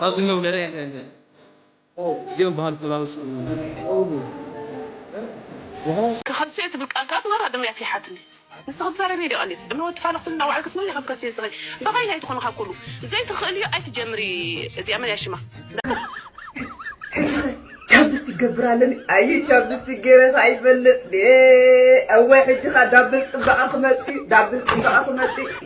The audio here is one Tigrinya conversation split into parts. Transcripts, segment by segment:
ካብዚ ነው ገለ የለ። ይበሃል ጥላውስ። ክኸልስየ ትብል ቃል ከኣ ብወራድ እምያ ፊሓትኒ። ንስኺ ትዛረቢ ዲኺ ቀሊል። እሞ ትፋለኽትኒ እናወዓልክስ መን ኢኺ ክትከስየ ንስኺ? በቓይና ኣይትኾኒ ካብ ኩሉ። ዘይትኽእልዮ ኣይትጀምሪ። እዚኣ መን እያ ሽማ? ቻፕስቲክ ይገብር ኣለኒ። ኣየ ቻፕስቲክ ገይረ ከኣ ይፈልጥ። እወ ሕጂ ከኣ ዳብል ጽባቐ ክመጽእ እዩ። ዳብል ጽባቐ ክመጽእ እዩ።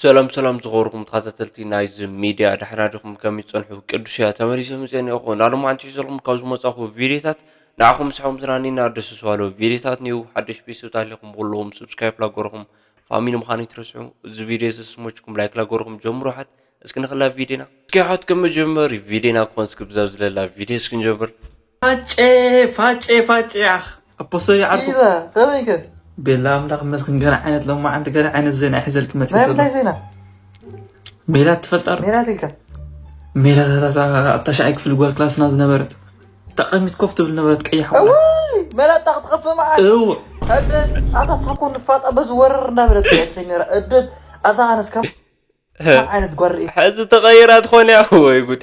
ሰላም ሰላም ዝኸበርኩም ተኸታተልቲ ናይዚ ሚድያ፣ ደሕና ዲኹም? ከመይ ትጸንሑ? ቅዱስ እያ ተመሊሰ መጽአ እኒአኹ። ናሎማዓንቲ ዘለኹም ካብ ዝመጻኹ ቪድዮታት ንዓኹም ምስሕኹም ዝናኒና ደስ ዝባሎ ቪድዮታት እኒኡ። ሓደሽ ቤተሰብ ታሊኹም ብኩሎም ሰብስክራይብ ላገርኹም ፋሚሊ ምዃን ይትረስዑ። እዚ ቪድዮ እዚ ስሞችኩም ላይክ ላገርኹም ጀምሩ። ሓት እስኪ ንኽላ ቪድዮና እስኪ ሓት ከም መጀመሪ ቪድዮና ክኾን እስኪ ብዛብ ዝለላ ቪድዮ እስኪ ንጀምር። ፋጨ ፋጨ ፋጨ ያኽ ኣፖስቶል ይዓርኩ ኢዛ ከመይከ ቤላ ኣምላኽ መስግን ገና ዓይነት ሎማዓንቲ ገና ዓይነት ዜና ይሕዘልክ መፅእ ናይ ዘሎ ምንታይ ዜና ሜላት ትፈልጣ ዶ? ሜላት ኢልካ ሜላት እታ እታ ሻዓይ ክፍሊ ጓል ክላስና ዝነበረት ተቐሚጥ ኮፍ ትብል ነበረት ቀያሕ ቆልዓ እውይ መላጣ ክትኸፍእ መዓት እው ኣደ ኣታ ሳኮ ንፋጣ በዚ ወረር እንዳበለት ትሪኣት ነራ እደ ኣታ ኣነስ ካብ እንታይ ዓይነት ጓል ርኢ ሕዚ ተቐይራ ትኾን እያ ወይ ጉድ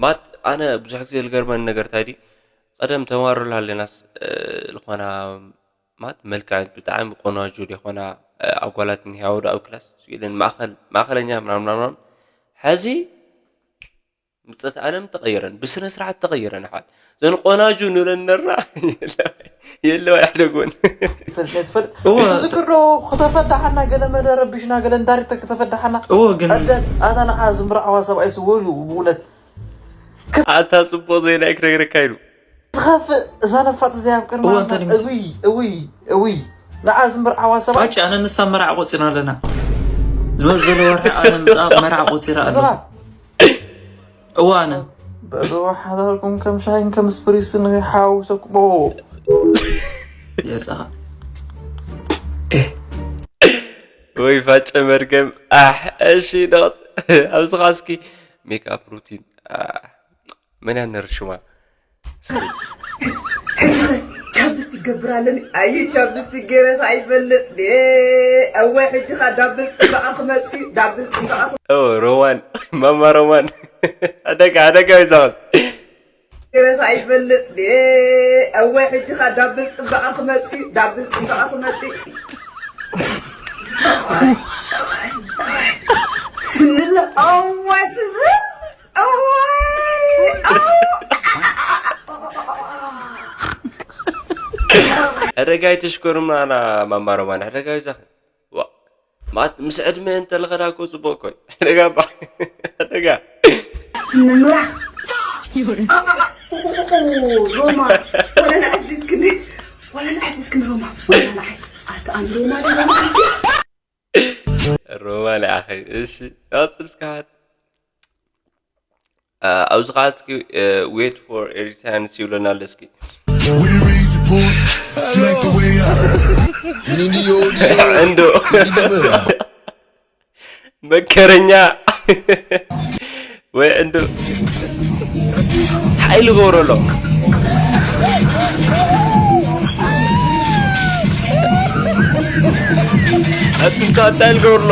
ማት ኣነ ብዙሕ ግዜ ዝገርመኒ ነገር እንታይ ድዩ ቀደም ተማሃሮ ላሌናስ ዝኾና ማት መልክዐን ብጣዕሚ ቆናጁ ዝኾና ኣጓላት እኒሀዋ ዶ ኣብ ክላስ ኢለን ማእኸል ማእኸለኛ ምናምን ምናምን ሕዚ ምጸት ዓለም ተቐይረን ብስነ ስርዓት ተቐይረን ኣሕዋት ዘን ቆናጁ ንብለን ነርና የለዋ ያሕደጎን ትፈልጥ ናይ ትፈልጥ እዋ ትዝክር ዶ ከተፈዳሓና ገለ መደ ረቢሽና ገለ ንዳይሬክተር ከተፈዳሓና እዎ ግን ኣደ ኣታ ንዓ ዝምርዓዋ ሰብኣይ ስወሉ ብእውነት ኣታ ጽቡቕ ዜና ክነግረካ ኢሉ ትኸፍእ እዛ ነፋጥ እዚኣ ኣብ ቅድሚ እዋ ኣላ እንታይ ንምስ- እውይ እውይ እውይ ንዓ ዝምርዓዋ ሰብኣይ ፋጭ ኣነ ንሳ መርዓ ቆጺርና ኣለና ዝበዘለ ወርሒ ኣነ ምስኣ መርዓ ቆጺረ ኣለኹ እዛ እዋነ በዚ ሓዳርኩም ከም ሻሂን ከም ስፕሪስን ይሓውሰኩም። ኦ የጸኻ ወይ ፋጨ መርገም ኣሕ እሺ ደቕት ኣብዚ ኻስኪ ሜክኣፕ ሩቲን ኣሕ መን ያነር ሽማ እስኪ ቻብስ ይገብር ኣለኒ ኣይ ቻብስ ገይረ ኣይፈልጥ እወ ሕጂ ካ ዳብል ጽባቐ ክመጽእ ዳብል ጽባቐ ኦ ሮማን ማማ ሮማን ኣደጋ ኣደጋ ይዛወል ገይረ ኣይፈልጥ እወ ሕጂ ካ ዳብል ጽባቐ ክመጽእ ዳብል ጽባቐ ክመጽእ ስምላ እወ ትዝል ዕደጋ ኣይትሽኮርምና ኣና ማማ ሮማን ዕደጋ ይዛኽ ዋ ማት ምስ ዕድመ እንተለኸዳ እኮ ጽቡቅ እኮ እዩ ዕደጋ ባ ዕደጋ ምምራሕ ሮማ ወላ ንዓዚዝክኒ ወላ ንዓዚዝክኒ ሮማ ወላ ንዓይ ኣታ ኣን ሮማ ሮማ ሮማ ንዓኸይ እሺ ቀጽል እስካት ኣብዚ ከዓ እስኪ wait for Eritreans ይብለና ኣሎ እስኪ እንዶ መከረኛ ወይ እንዶ ሓይሊ ገብረሎ ኣትንሳታይ ልገብርሎ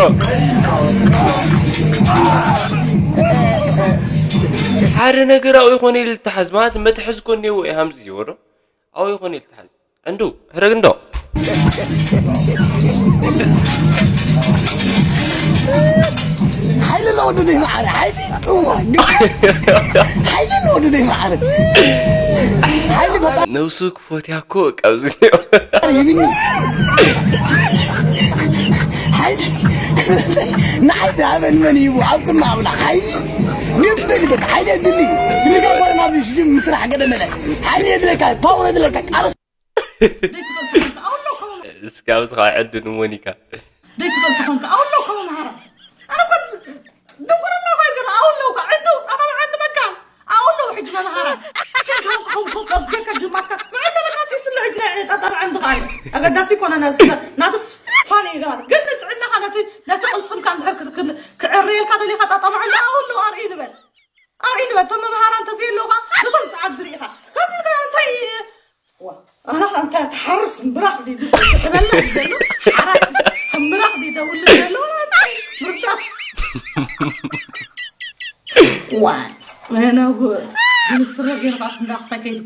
ሓደ ነገር ኣብኡ ይኾነ ኢሉ ዝተሓዝ ማለት መትሐዝ ኮ እኒአዎ እዩ ሃምዚ ዝወዶ ኣብኡ ይኾነ ኢሉ ዝተሓዝ ዕንዱ ሕረግ እንዶ ሓይሊ ኣለዎ ወደደይ መዓረ ሓይሊ እዋ ሓይሊ ኣለዎ ወደደይ መዓረ ሓይሊ ፈጣሪ ነብሱ ክፎትያ እኮ በቃ ኣብዚ እኒኦ ይብኒ ሓይሊ ንዓይ ዝሃበኒ መን ይቡ ኣብ ቅድሚ ኣምላኽ ሓይሊ ግብእ ግበል ሓይሊ የድሊ ትልጋ ጓል ናብ ስጅም ምስራሕ ገደመለ ሓይሊ የድለካ ፓወር የድለካ ቃልስ እስኪ ኣብዚ ከዓ ዕድል ንሞኒካ ዘይትፈልጥ ኮንካ ኣውሎ ከመ መሃራ ኣነ እኮ ድንቁርና እኮ ይገርም ኣውሎ እኮ ዕዱ ኣጣም ዕዱ በቃ ኣውሎ ሕጂ መምሃራ ሸንካን ክኸውን ከብዘካ ጅማካ ምዕተ በቃ ዲስለ ሕጂ ናይ ዕጣጣም ዕንዲ ቃሪ ኣገዳሲ ይኮነ ናትስ ፋን ይገባል ግን ንጥዕናኻ ነቲ ነቲ ቅልጽምካ እንድሕር ክዕረየልካ ደሊኻ ጣጣም ዕንዲ ኣውሎ ኣርኢ ንበል ኣርኢ ንበል እቶም መምሃራ እንተዘየለውካ ነቶም ጸዓዱ ርኢኻ ከዚ እንታይ ኣነ ኣንታ ትሓርስ ምብራኽ ድዩ ትበልዕ ዘሎ ሓራስ ምብራኽ ድዩ ደውል ዘሎ ምርታ በዓል ነነጉ ግን ስረ ገይሩ ከዓ ክንዳ ክስታይ ከይዱ።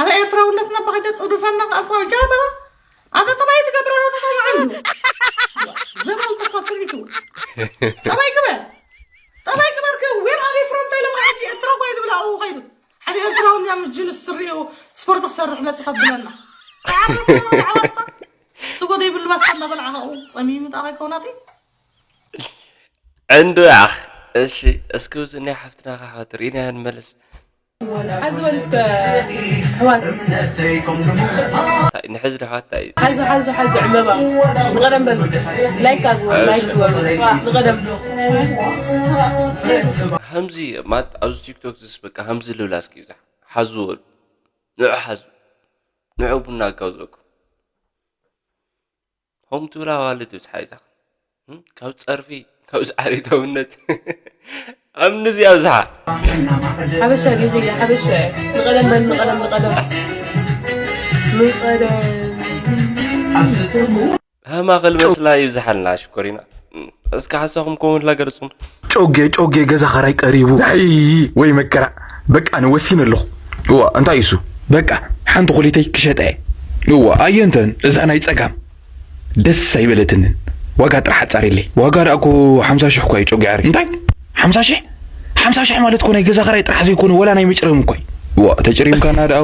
ኣበ ኤርትራውነትና ባኸይተ ጽዱፈና ከዓ ሳው ጃባ ኣበ ጠባይ ትገብረ ኣበ ጠባይ ዓንዱ ዘበል ተኸፍሪቱ ጠባይ ግበር ጠባይ ግበር ከ ዌር ኣር ፍሮም ታይለ ማጂ ኤርትራ ጓይ ዝብላ ኣው ኸይዱ ሓደ ኤርትራውን ያም ጅንስ ስሪኡ ስፖርት ክሰርሕ መጽ ከብለና ስጎ ዘይብሉ ባስታ እናበልዓ ከኡ ጸሚሙ ጣራይ ከውናቲ ዕንዱ ያኽ እሺ እስኪ ውዚ ናይ ሓፍትና ካሕወት ርኢና ንመልስ ሓዚ በል እስከ ኣሕዋት ንሕዚ ድሕዋት እንታይ እዩ ሓዚ ሓዚ ሓዚ ዕምበባ ዝቐደም በል ላይክ ኣግበሩ ላይክ ግበሩ ዝቐደም ከምዚ ማት ኣብዚ ቲክቶክ ዝስ በቃ ከምዚ ልብላ እስኪ ይብዛ ሓዙ በሉ ንዑ ሓዙ ንዑ ቡና ኣጋብዘኩም ሆም ትብል ኣዋልድ ብዝሓ ይዛኽ ካብ ፀርፊ ካብ ዝዓሪተውነት ኣብንዚ ኣብዝሓ ሓበሻ ዲኺ ሓበሻ ንቐደም በል ንቐደም ንቐደም ንቐደም ሃማኸል መስላ ይብዝሓልና ሽኮሪና እስከ ሓሳኹም ከምኡ ላገርጹም ጮጌ ጮጌ ገዛ ኸራይ ቀሪቡ ይ ወይ መከራ በቃ ንወሲን ኣለኹ እዋ እንታይ እሱ በቃ ሓንቲ ኩሊተይ ክሸጠ እየ እዋ ኣየንተን እዛ ናይ ጸጋም ደስ ኣይበለትንን ዋጋ ጥራሕ ኣጻሪለይ ዋጋ ደኣ እኮ ሓምሳ ሽሕ እኳ እዩ ጮጌ ዓሪ እንታይ ሓምሳ ሽሕ ሓምሳ ሽሕ ማለት እኮ ናይ ገዛ ኸራይ ጥራሕ ዘይኮነ ወላ ናይ መጭረም እኳ እዩ እዋ ተጭሪምካና ደኣ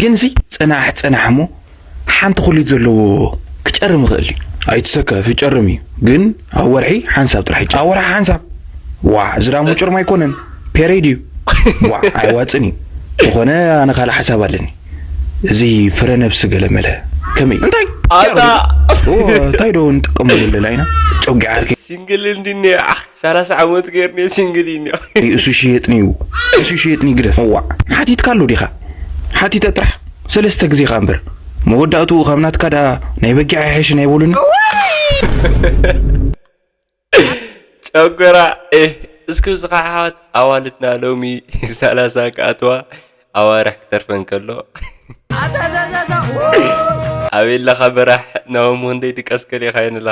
ግን ሲ ጽናሕ ጽናሕ እሞ ሓንቲ ኩሊት ዘለዎ ክጨርም ይኽእል እዩ። ኣይትሰከፍ ይጨርም እዩ ግን ኣብ ወርሒ ሓንሳብ ጥራሕ ይጨርም። ኣብ ወርሒ ሓንሳብ? ዋእ እዚ ደኣ ምጩርም ኣይኮነን ፔሬድ እዩ። ዋእ ኣየዋጽእን እዩ። ዝኾነ ኣነ ካልእ ሓሳብ ኣለኒ። እዚ ፍረ ነብሲ ገለ መለ ከመይ? እንታይ? ኣታ ኦ እንታይ ዶ ንጥቀመሉ ኣለና ኢና? ጨጒ ዓርከይ። ሲንግል እንዲኒ ኣሕ ሰላሳ ዓመት ገይርኒ ሲንግል ኢኒ። እሱ ሽየጥኒ እዩ። እሱ ሽየጥኒ ግደፍ። ዋእ ሓቲትካ ኣሎ ዲኻ? ሓቲተ ጥራሕ። ሰለስተ ግዜ ከኣ እምበር መወዳእትኡ ካብ ናትካ ደኣ ናይ በጊዕ ኣይሕሽን ኣይበሉኒ። ጨጎራ ኤህ እስኪ ዝኸሓት ኣዋልድና ሎሚ ሰላሳ ክኣትዋ ኣዋርሕ ክተርፈን ከሎ ኣበይ ኣለኻ በራሕ ናሆም ክንደይ ድቀስ ከሊእካ የንላ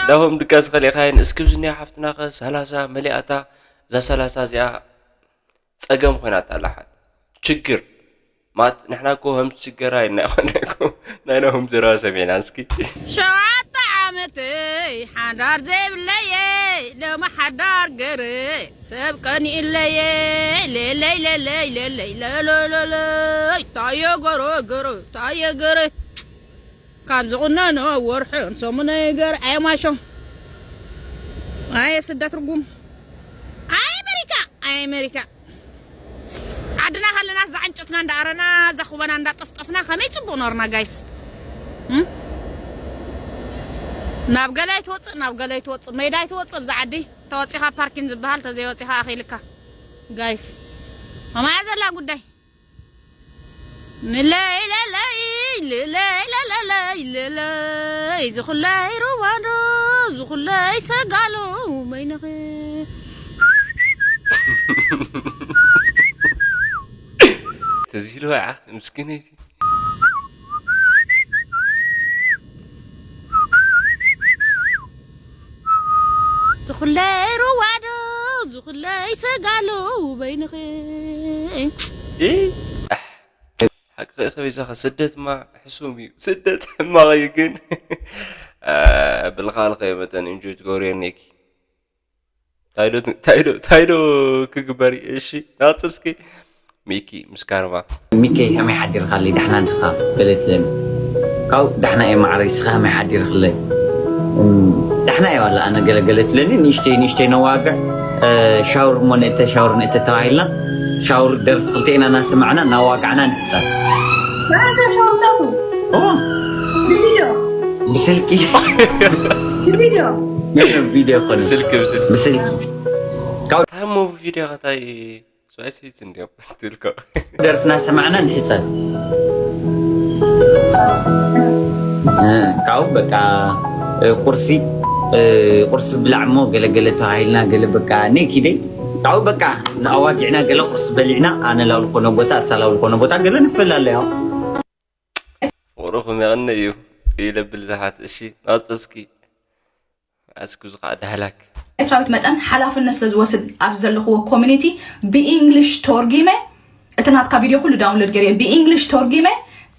ናሆም ድቀስ ከሊእካ የን እስኪ ዝኒያ ሓፍትና ከ ሰላሳ መሊኣታ እዛ ሰላሳ እዚኣ ጸገም ኮይናታ ኣላ ሓት ችግር ማት ንሕና እኮ ከም ችግር ኣይና ይኮና እኮ ናይ ናሆም ዘረባ ሰሚዕና እስኪ ሸውዓተ ዓመተይ ሓዳር ዘይብለየ ሎሚ ሓዳር ገረ ሰብ ቀኒእለየ ለለይ ለለይ ለለይ ለለለለይ ታየ ገረ ገረ ታየ ገረ ካብ ዝቑነኖ ወርሕን ሰሙነይ ገረ ኣየማሾ ኣየ ስደት ርጉም ኣይ ኣሜሪካ ኣይ ኣሜሪካ ዓድና ከለና እዛ ዕንጨትና እንዳኣረና እዛ ኩበና እንዳጠፍጠፍና ከመይ ፅቡቅ ኖርና ጋይስ ናብ ገለ ኣይትወፅእ ናብ ገለ ኣይትወፅእ መይዳ ኣይትወፅእ ብዛ ዓዲ ተወፂኻ ፓርኪን ዝበሃል ተዘይወፂኻ ኣኺልካ ጋይስ ከማያ ዘላ ጉዳይ ንለይ ለለይ ልለይ ለለለይ ልለይ ዝኹለይ ሩባዶ ዝኹለይ ሰጋሎ በይንኺ ትዝ ኢልዋ ምስኪነይቲ ዝኹለይ ሩባዶ ዝኹለይ ሰጋሎ በይንኺ ሓቂ ከይዛኸ ስደት ማ ሕሱም እዩ ስደት ሕማቕ እዩ ግን ብልኻልኸ መጠን እንጆይ ትገብርዮ ኔኪ ታይዶ ክግበር እሺ ናፅር እስኪ ሚኪ ምስ ካርማ ሚከይ ከመይ ሓዲርካለይ ዳሕና ድኻ ገለ ትለኒ ካብ ዳሕና እየ ማዕረይ ስኻ ከመይ ሓዲርክለይ ዳሕና እየ ዋላ ኣነ ገለገለ ትለኒ ንእሽተይ ንእሽተይ ነዋግዕ ሻውር እሞ ንእተ ሻውር ንእተ ተባሂልና ሻውር ደርፊ ክልተ ኢና እናሰማዕና እናዋጋዕና ንሕፀር ሻውር ዳቱ ብቪድዮ ብስልኪ ብቪድዮ ቪድዮ ኮነ ስልኪ ብስልኪ ብስልኪ ታሞ ብቪድዮ ከታይ ስዋይ ስዊት እንዲዮም ትልኮ ደርፍና ሰማዕና ንሕፀብ ካብኡ በቃ ቁርሲ ቁርሲ ብላዕ እሞ ገለገለ ተባሂልና ገለ በቃ ነይ ኪደይ ካብኡ በቃ ንኣዋጊዕና ገለ ቁርሲ በሊዕና ኣነ ላብልኮነ ቦታ እሳ ላብልኮነ ቦታ ገለ ንፈላለ ያው ፍቕርኹም የቕንእ እዩ ይለብል ዝሓት እሺ ናፅር እስኪ እስኪ እዚ ከዓ ዳህላክ ኤርትራዊት መጠን ሓላፍነት ስለ ዝወስድ ኣብዚ ዘለኽዎ ኮሚኒቲ ብኢንግሊሽ ተወርጊመ እቲ ናትካ ቪድዮ ኩሉ ዳውንሎድ ገይረ ብኢንግሊሽ ተወርጊመ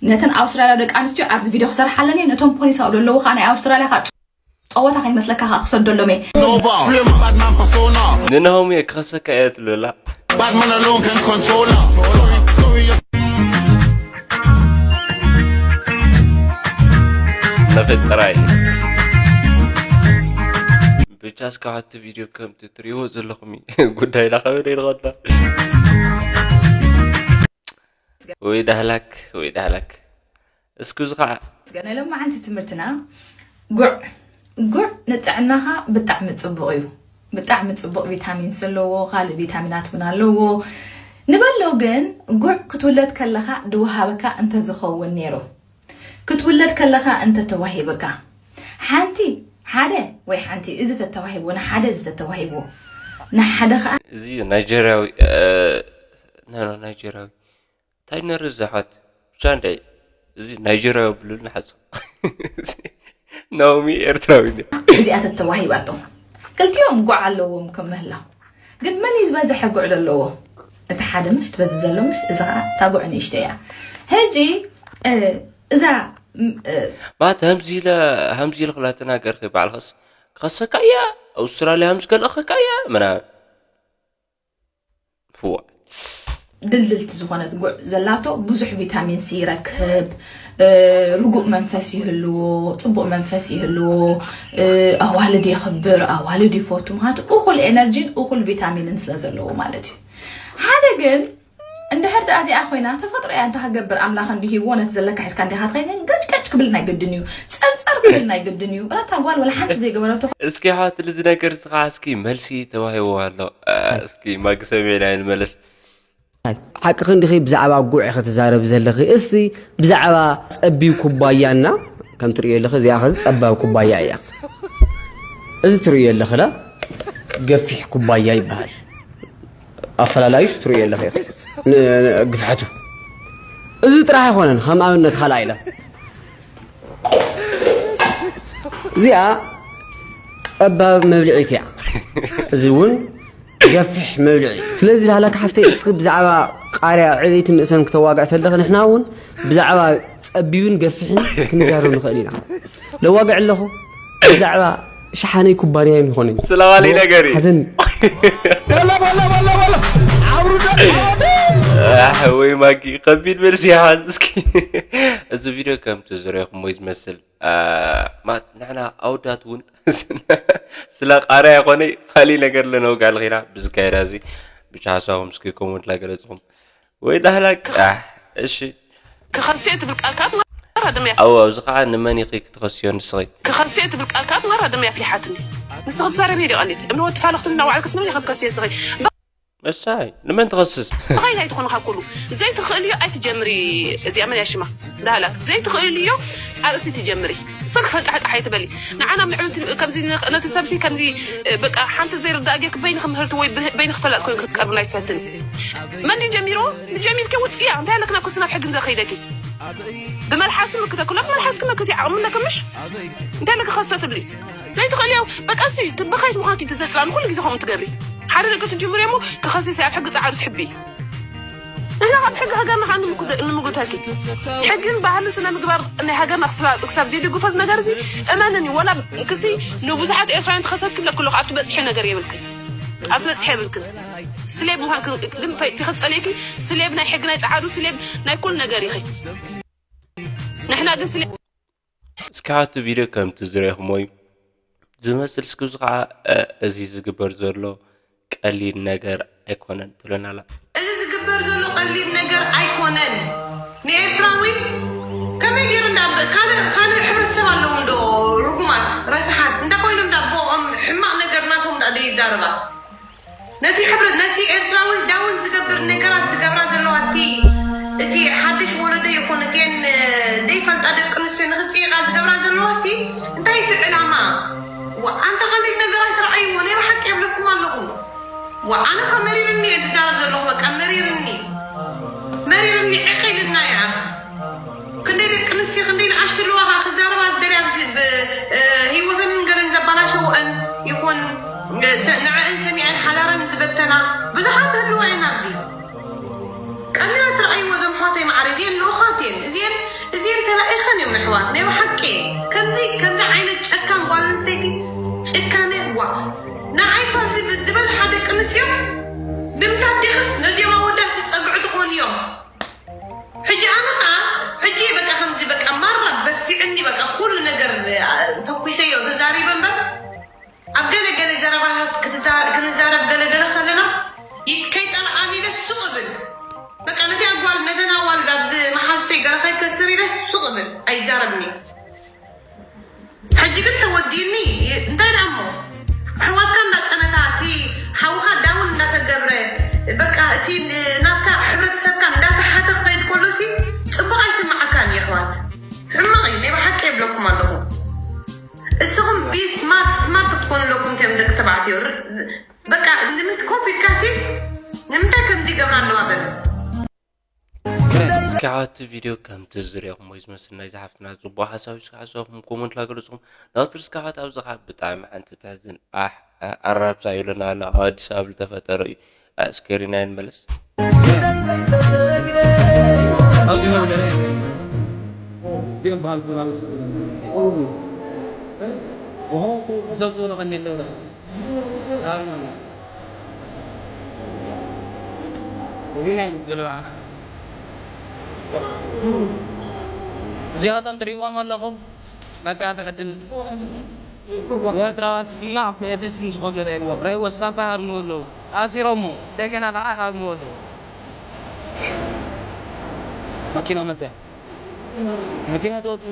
ነተን ኣውስትራልያ ደቂ ኣንስትዮ ኣብዚ ቪድዮ ክሰርሓለን እየ። ነቶም ፖሊስ ኣብኡ ዘለዉ ከዓ ናይ ኣውስትራልያ ከዓ ፀወታ ከይመስለካ ከዓ ክሰደሎም እየ። ንናሆም እየ ክኸሰካ እየ ትብለላ Bad man alone can control her. Sorry, sorry, yes. ንኽእል ጥራይ ብቻ እስካብ ሕቲ ቪድዮ ከምቲ ትሪእዎ ዘለኹም እዩ ጉዳይና ከበደ ይልኸታ ወይ ዳህላክ ወይ ዳህላክ እስኪ እዚ ከዓ ገና ሎማዓንቲ ትምህርትና ጉዕ ጉዕ ንጥዕናኻ ብጣዕሚ ፅቡቕ እዩ። ብጣዕሚ ፅቡቕ ቪታሚንስ ኣለዎ፣ ካልእ ቪታሚናት እውን ኣለዎ። ንበሎ ግን ጉዕ ክትውለድ ከለኻ ድወሃበካ እንተዝኸውን ነይሩ ክትውለድ ከለኻ እንተተዋሂብካ ሓንቲ ሓደ ወይ ሓንቲ እዚ ተተዋሂብዎ ንሓደ እዚ ተተዋሂብዎ ንሓደ ከዓ እዚ ናይጀርያዊ ኖ ናይጀርያዊ እንታይ ነርዚ ኣሕዋት ብቻ እንድዒ እዚ ናይጀርያዊ ብሉል ንሓዞ ናኦሚ ኤርትራዊ ድያ እዚኣ ተተዋሂባቶም ክልቲኦም ጉዕ ኣለዎም ከም ምህላው ግን መን እዩ ዝበዝሐ ጉዕ ዘለዎ እቲ ሓደ ምሽ ትበዝሕ ዘሎ ምሽ እዚ ከዓ እታ ጉዕ ንእሽተ እያ ሕጂ እ፣ እዛ ም- እ፣ ማለት ሀምዚ ኢለ ሀምዚ ኢለ ክላ ተናገርኪ ባዕልኸስ ከሰካ እያ ኣውስትራልያ ሀምዚ ከልእኸካ እያ ምናምን ፍዋ ድልድልቲ ዝኾነት ጉዕ ዘላቶ ብዙሕ ቪታሚን ሲ ይረክብ እ፣ ርጉእ መንፈስ ይህልዎ ፅቡቅ መንፈስ ይህልዎ እ፣ ኣዋልድ የኽብር ኣዋልድ ይፈቱ ምክንያቱ እኩል ኤነርጂን እኩል ቪታሚንን ስለ ዘለዎ ማለት እዩ ሓደ ግን እንድሕር ደኣ እዚኣ ኮይና ተፈጥሮ እያ እንታይ ክገብር ኣምላኽ እንዲ ሂብዎ ነቲ ዘለካ ሒዝካ እንዲኻ ትኸይድ ግን ገጭ ገጭ ክብል ናይ ግድን እዩ ጸርጸር ክብል ናይ ግድን እዩ እታ ጓል ወላ ሓንቲ ዘይገበረቶ እስኪ ኣሕዋት ልዚ ነገር እዚ ከዓ እስኪ መልሲ ተዋሂብዎ ኣሎ እስኪ ማጊ ሰሚዕና ንመለስ ሓቂ ክንዲኺ ብዛዕባ ጉዕ ኢኺ ትዛረቢ ዘለኺ እስቲ ብዛዕባ ጸቢብ ኩባያና ከም ትርእዮ ኣለኺ እዚኣ ኸዚ ጸባብ ኩባያ እያ እዚ ትርእዮ ኣለኺ ላ ገፊሕ ኩባያ ይበሃል ኣፈላላዩስ ትርእዮ ኣለኺ ኢኺ ን- ን- ግፍሐቱ እዚ ጥራሕ ኣይኮነን ከም ኣብነት ካልኣ ኢለ እዚኣ ጸባብ መብልዒት እያ እዚ እውን ገፊሕ መብልዒ እዩ። ስለዚ ዳህላክ ሓፍተይ እስኺ ብዛዕባ ቃርያ ዕብይቲ ንእሰን ክተዋግዕ ተለኺ ንሕና እውን ብዛዕባ ጸቢብን ገፊሕን ክንዛረብ ንኽእል ኢና። ለዋግዕ ኣለኹ ብዛዕባ ሸሓነይ ኩባንያ ይኾነኝ። ስለባለይ ነገር እዩ። ሓዘን በላ በላ በላ በላ ዓብሩ ደቂ ኣሕ ወይ ማጊ ከቢድ መልሲ ይሓዝ እስኪ እዚ ቪድዮ ከምቲ ዝረኹሞ እዩ ዝመስል ማለት ንሕና ኣወዳት እውን ስለ ቃርያ ይኾነ ካሊእ ነገር ለነውጋ ልኺና ብዝካየዳ እዚ ብቻ ሓሳኹም እስኪ ኮመንት ላገለፅኹም ወይ ዳህላክ ኣሕ እሺ ክኸስየ ትብል ቃል ካብ ማራ ደም ያፍ ኣው ኣብዚ ከዓ ንመን ኢኺ ክትኸስዮ ንስኺ ክኸስየ ትብል ቃል ካብ ማራ ደም ያፍ ይሓትኒ ንስኺ ትዛረብ ሄዲ ቀሊል እምነ ወዲ ፋለኽትኒ እናዋዕልክስ መን ኢኺ ትከስየ ስኺ እሳይ ንመን ትኸስስ ኸይድ ኣይትኾኑ ካብ ኩሉ ዘይትኽእልዮ ኣይትጀምሪ እዚኣ መን ያሽማ ዳህላክ ዘይትኽእልዮ ኣርእሲ ትጀምሪ ስልክ ፈንጣሕጣሕ ኣይትበሊ ንዓና ምዕብልቲ ከምዚ ነቲ ሰብሲ ከምዚ በቃ ሓንቲ ዘይርዳእ ጌርክ በይንኺ ምህርቲ ወይ በይንኺ ፈላጥ ኮይኑ ክትቀርብና ኣይትፈትን መን ድዩ ጀሚርዎ ንጀሚርኪ ውፅያ እንታይ ኣለክ ናብ ክሲ ናብ ሕጊ ንዘኸይደኪ ብመልሓስ ምክተ ኩሎ ብመልሓስ ክመክት ዓቕሚ ኣለክ ምሽ እንታይ ኣለክ ከሰ ትብሊ ዘይትኽእልዮ በቃ ሲ ትበኻይት ምዃንኪ ትዘፅላ ንኩሉ ግዜ ከምኡ ትገብሪ ሓደ ነገር ትጅምሪ እሞ ክኸሰሲ ኣብ ሕጊ ፀዓዱ ትሕቢ ንሕና ካብ ሕጊ ሃገርና ከዓ ንምጉተኪ ሕግን ባህልን ስነ ምግባር ናይ ሃገርና ክሳብ ዘይድግፎ እዚ ነገር እዚ እመንኒ ወላ ክሲ ንብዙሓት ኤርትራውያን ትኸሰስ ክብለክ ኣለኹ ኣብቲ በፅሒ ነገር የብልክን ኣብቲ በፅሒ የብልክን ስሌብ ምዃን ግን ትኸፀልየኪ ስሌብ ናይ ሕጊ ናይ ፀዓዱ ስሌብ ናይ ኩሉ ነገር ኢኺ ንሕና ግን ስሌብ እስኪ ሓቱ ቪድዮ ከምቲ ዝረእኹሞ እዩ ዝመስል እስኪ እዚ ከዓ እዚ ዝግበር ዘሎ ቀሊል ነገር ኣይኮነን ትብለና ኣላ። እዚ ዝግበር ዘሎ ቀሊል ነገር ኣይኮነን። ንኤርትራዊ ከመይ ገይሩ እንዳ ካልእ ካልእ ሕብረተሰብ ኣለዉ እንዶ ርጉማት ረስሓት እንዳ ኮይኖም እንዳ ቦኦም ሕማቕ ነገር ናቶም እንዳ ደይዛረባ ነቲ ሕብረ ነቲ ኤርትራዊ ዳውን ዝገብር ነገራት ዝገብራ ዘለዋ እቲ እቲ ሓድሽ ወለዶ ይኹን እቲን ደይፈልጣ ደቂ ኣንስትዮ ንኽፅይቓ ዝገብራ ዘለዋ ሲ እንታይ እቲ ዕላማ ኣንታ ካልእ ነገር ኣይትረኣይዎ ናይ ብሓቂ የብለኩም ኣለኹ ኣነ ካብ መሪርኒ እየ ዝዛረብ ዘለኹ በቃ መሪርኒ መሪርኒ ዕቕ ኢልና እያ ክንደይ ደቂ ኣንስትዮ ክንደይ ንኣሽቱ ኣለዋ ከዓ ክዛረባ ዝደልያ ህይወተንን ገለን ዘባላሸወአን ንዐን ሰሚዐን ሓዳረን ዝበተና ብዙሓት ህልዋ እየን ኣብዚ። ቀሊላ ትረኣይዎ እዞም ኣሕዋተይ ማዕረ፣ እዚአን ልኡኻት እየን። እዚአን እዚአን ተላኢኸን እዮም ኣሕዋት፣ ናይ ብሓቂ። ከምዚ ከምዚ ዓይነት ጨካን ጓል ኣንስተይቲ ጭካነ፣ ዋ። ንዓይ እኳ ኣብዚ ዝበዝሓ ደቂ ኣንስትዮ ንምንታይ ዲኽስ ነዚኦም ኣወዳት ዝፀግዑ ትኾኑ እዮም። ሕጂ ኣነ ከዓ ሕጂ በቃ ከምዚ በቃ ማራ በርቲዕኒ፣ በቃ ኩሉ ነገር ተኩሰዮ ተዛሪበ እምበር ኣብ ገለ ገለ ዘረባታት ክትዛ- ክንዛረብ ገለ ገለ ከለና ይት- ከይጸልኣኒ ኢለ ሱቕ እብል። በቃ ነቲ ኣጓል ነተን ኣዋልድ ኣብዚ መሓዙተይ ገለ ከይከስር ኢለ ሱቕ እብል ኣይዛረብኒ። ሕጂ ግን ተወዲእኒ እንታይ ደኣ እሞ ኣሕዋትካ እንዳጸነታ እቲ ሓውኻ ዳውን እንዳተገብረ በቃ እቲ ናትካ ሕብረተሰብካ እንዳተሓተ ክኸይድ ከሎ ሲ ጽቡቕ ኣይስምዓካን እዩ ኣሕዋት። ሕማቕ እዩ ናይ ብሓቂ የብለኩም ኣለኹ። እስኹም ቢ ስማርት ስማርት ክትኮኑ ኣለኩም ከም ደቂ ተባዕትዮ ር- በቃ ንምንት ኮፍ ኢልካ ሲ ንምንታይ ከምዚ ይገብራ ኣለዋ በል። እስኪ ሓወቲ ቪድዮ ከምቲ ዝሪኦኹም ወይ ዝመስል ናይ ዝሓፍትና ፅቡቅ ሓሳብ እስኪ ሓሳብኩም ኮመንት ላገለፅኩም ናስር እስኪ ሓወት ኣብዚ ከዓ ብጣዕሚ ሓንቲ ተሕዝን ኣሕ ኣራብሳ ይብለና ኣሎ ኣብ ኣዲስ ኣበባ ዝተፈጠረ እዩ ኣስከሪና ይንመለስ እዚኣቶም ትሪእዎም ኣለኹም መካትዕትን ወትራዋት ኢና ቤትስ ዝኾነ ዘይዎም ረይ ወሳፋ ሃርሙ ኣለዉ ኣሲሮሞ እንደገና ከዓ ሃርሙ ኣለዉ መኪና መተ መኪና ተወጡ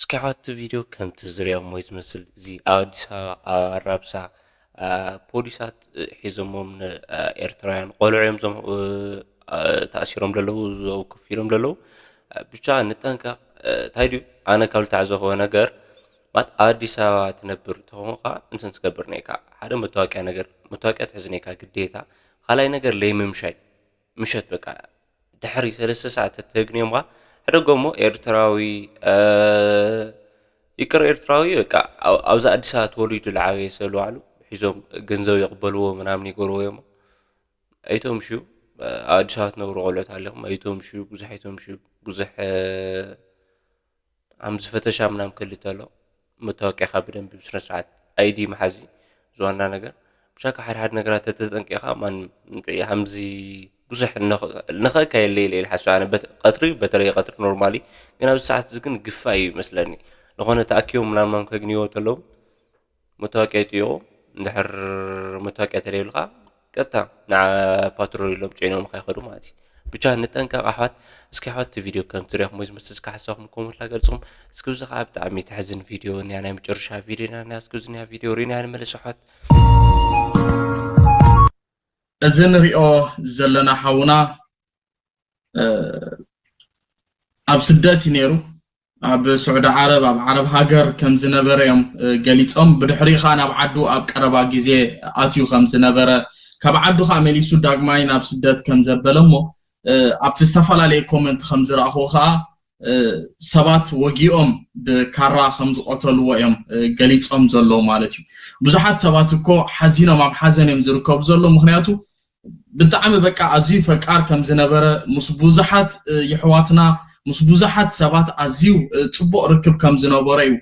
እስኪ ሓወት ቪድዮ ከምቲ ዝሪኦም ወይ ዝመስል እዚ ኣብ ኣዲስ ኣበባ ኣብ ኣራብሳ ፖሊሳት ሒዞሞም ንኤርትራውያን ቆልዑ እዮም ዞም ተኣሲሮም ዘለዉ ዘው ክፍ ኢሎም ዘለዉ ብቻ ንጠንቀቕ እንታይ ድዩ ኣነ ካብ ልተዓዘኽዎ ነገር ማለት ኣብ ኣዲስ ኣበባ ትነብር ተኾንካ እንትን ትገብር ነይካ ሓደ መታወቂያ ነገር መታወቂያ ትሕዝ ነይካ ግዴታ ካልኣይ ነገር ለይምምሻይ ምሸት በቃ ድሕሪ ሰለስተ ሰዓት ተተግንዮም ከዓ ሕደጎ እሞ ኤርትራዊ ይቅር ኤርትራዊ በቃ ኣብዚ ኣዲስ ኣበባ ተወሊዱ ዝዓበየ ሰብ ንባዕሉ ሒዞም ገንዘብ የቕበልዎ ምናምን ይገብርዎ እዮም ኣይቶም ሽዩ ኣብ ኣዲስ ኣበባ ትነብሩ ቆልዑት ኣለኹም ኣይቶም ሽዩ ብዙሕ ኣይቶም ሽዩ ብዙሕ ኣምዚ ፈተሻ ምናምን ክልተ ኣሎ መታወቂያኻ ብደንቢ ብስነ ስርዓት ኣይዲ መሓዚ ዝዋና ነገር ብሻካ ሓደ ሓደ ነገራት ተተጠንቂኻ ማን ሃምዚ ብዙሕ ንኸእካ የለ ኢለ ሓስብ ኣነ ቀትሪ በተለይ ቀትሪ ኖርማሊ ግን ኣብዚ ሰዓት እዚ ግን ግፋ እዩ ይመስለኒ ዝኾነ ተኣኪቦም ምናምን ከግንይዎ ተለዉ መታወቂያ ይጥይቑ እንድሕር መታወቂያ ተለይብልካ ቀጥታ ንዓ ፓትሮል ኢሎም ጭዒኖም ከይኸዱ ማለት እዩ ብቻ ንጠንቀቕ ኣሕዋት እስኪ ኣሕዋት እቲ ቪድዮ ከም ትሪኹም ወይ ዝመስል እስኪ ሓሳብኩም ኮመንት ላገልፅኹም እስኪ ብዚ ከዓ ብጣዕሚ ተሕዝን ቪድዮ እኒያ ናይ መጨረሻ ቪድዮ ኢና እኒያ እስኪ ዝኒያ ቪድዮ ሪእና ንመለስ ኣሕዋት እዚ ንሪኦ ዘለና ሓውና ኣብ ስደት እዩ ነይሩ ኣብ ስዑዲ ዓረብ ኣብ ዓረብ ሃገር ከም ዝነበረ እዮም ገሊፆም። ብድሕሪኡ ከዓ ናብ ዓዱ ኣብ ቀረባ ግዜ ኣትዩ ከም ዝነበረ ካብ ዓዱ ከዓ መሊሱ ዳግማይ ናብ ስደት ከም ዘበለ እሞ ኣብቲ ዝተፈላለየ ኮመንት ከም ዝረእኹ ከዓ ሰባት ወጊኦም ብካራ ከም ዝቆተልዎ እዮም ገሊፆም ዘለዉ ማለት እዩ። ብዙሓት ሰባት እኮ ሓዚኖም ኣብ ሓዘን እዮም ዝርከቡ ዘለዉ ምክንያቱ ብጣዕሚ በቃ ኣዝዩ ፈቃር ከም ዝነበረ ምስ ብዙሓት የሕዋትና ምስ ብዙሓት ሰባት ኣዝዩ ፅቡቕ ርክብ ከም ዝነበሮ እዩ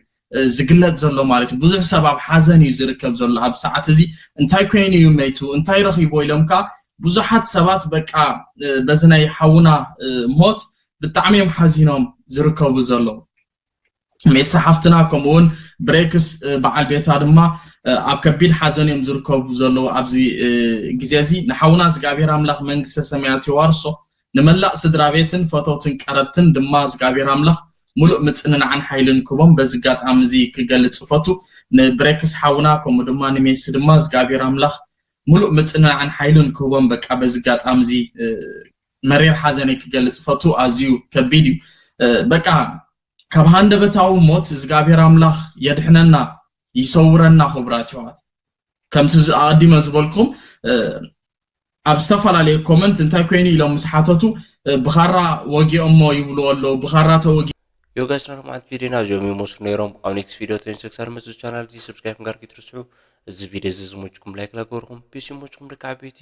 ዝግለፅ ዘሎ ማለት እዩ። ብዙሕ ሰብ ኣብ ሓዘን እዩ ዝርከብ ዘሎ ኣብ ሰዓት እዚ እንታይ ኮይኑ እዩ መይቱ እንታይ ረኺቦ ኢሎም ከዓ ብዙሓት ሰባት በቃ በዚ ናይ ሓውና ሞት ብጣዕሚ እዮም ሓዚኖም ዝርከቡ ዘለዉ። ሜሳ ሓፍትና ከምኡ እውን ብሬክስ በዓል ቤታ ድማ ኣብ ከቢድ ሓዘን እዮም ዝርከቡ ዘለዉ ኣብዚ ግዜ እዚ ንሓውና እግዚኣብሔር ኣምላኽ መንግስተ ሰማያት የዋርሶ ንመላእ ስድራ ቤትን ፈተውትን ቀረብትን ድማ እግዚኣብሔር ኣምላኽ ሙሉእ ምጽንናዕን ሓይልን ክቦም በዚ ኣጋጣሚ እዚ ክገልጽ እፈቱ ንብሬክስ ሓውና ከምኡ ድማ ንሜሲ ድማ እግዚኣብሔር ኣምላኽ ሙሉእ ምጽንናዕን ሓይልን ክቦም በቃ በዚ ኣጋጣሚ እዚ መሪር ሓዘነይ ክገልጽ እፈቱ ኣዝዩ ከቢድ እዩ በቃ ካብ ሃንደበታዊ ሞት እግዚኣብሔር ኣምላኽ የድሕነና፣ ይሰውረና። ክቡራት ኣሕዋት፣ ከምቲ ኣቐዲመ ዝበልኩም ኣብ ዝተፈላለየ ኮመንት እንታይ ኮይኑ ኢሎም ምስ ሓተቱ ብኻራ ወጊኦሞ ይብሉ ኣለዉ። ብኻራ ተወጊ Yo guys፣ ናይ ሎማዓንቲ ቪድዮና እዚኦም ይመስሉ ነይሮም። ኣብ ኔክስት ቪድዮ ተንሰክሳር መፅእ ቻናል እዚ ሰብስክራይብ ምግባር ከይትርስዑ። እዚ ቪድዮ እዚ ዝመችኩም ላይክ ላገርኩም፣ ፒስ ይመችኩም ደቂ ዓበይቲ።